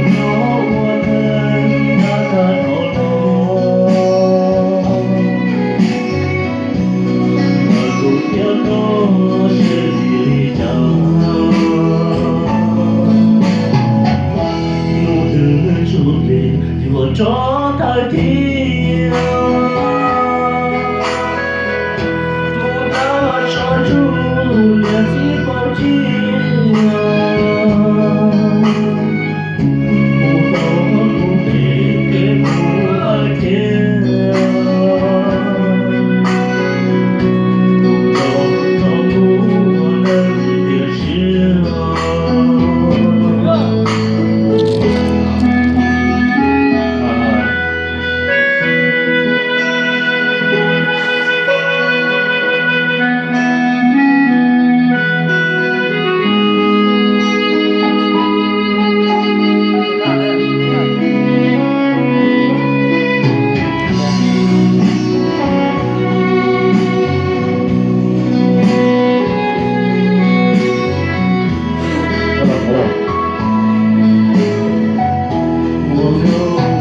Nyob ua neej nyob tag dhau los, ntawm kuv thiab koj seb vim li cas, hnub twg tsuj plig yuav rov thawj thiab. Mus ntab tso ntsuj lias txib paub tsis, mus tau mus pem kev mus hais tias, mus tau tau mus ua neej tiam sis ua nkauj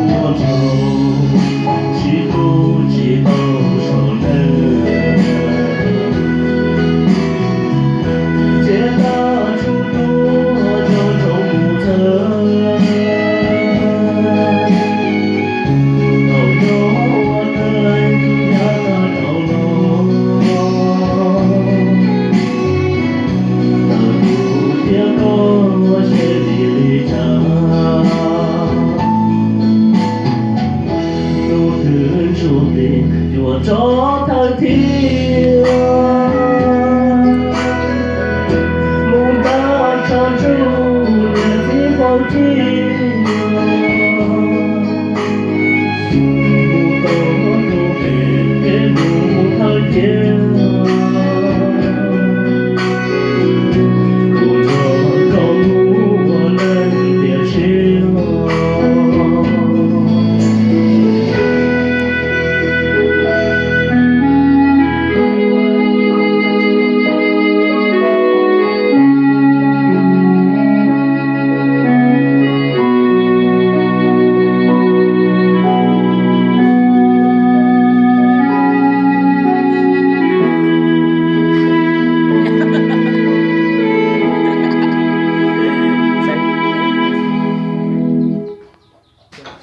ua nraug, tsis tu tsis tau saum neeg, ces ntab tsuj tuaj tso nroo mus txog. Thaum nyob ua neej nyob tag dhau los, ntawm kuv thiab koj seb vim li cas, hnub twg ntsuj plig yuav rov thawj thiab. Mus ntab tso ntsuj lias txib paub tsis,